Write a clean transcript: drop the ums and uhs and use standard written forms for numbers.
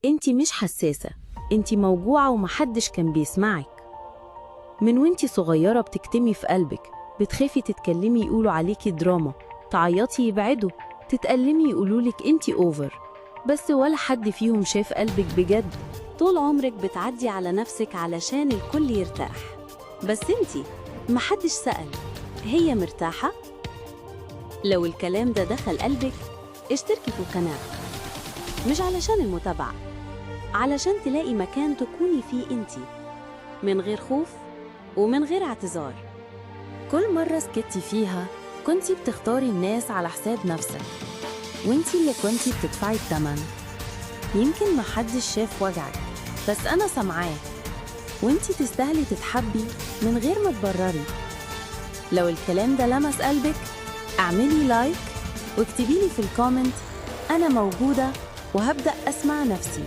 انتي مش حساسة، انتي موجوعة ومحدش كان بيسمعك. من وانتي صغيرة بتكتمي في قلبك، بتخافي تتكلمي يقولوا عليكي دراما، تعيطي يبعدوا، تتألمي يقولولك انتي over، بس ولا حد فيهم شاف قلبك بجد. طول عمرك بتعدي على نفسك علشان الكل يرتاح، بس انتي محدش سأل هي مرتاحة؟ لو الكلام ده دخل قلبك، اشتركي في القناة، مش علشان المتابعة، علشان تلاقي مكان تكوني فيه انتي من غير خوف ومن غير اعتذار. كل مرة سكتي فيها كنتي بتختاري الناس على حساب نفسك، وانتي اللي كنتي بتدفعي الثمن. يمكن محدش شاف وجعك، بس أنا سامعاه، وانتي تستاهلي تتحبي من غير ما تبرري. لو الكلام ده لمس قلبك، اعملي like واكتبيلي في ال comment: أنا موجودة وهبدأ أسمع نفسي.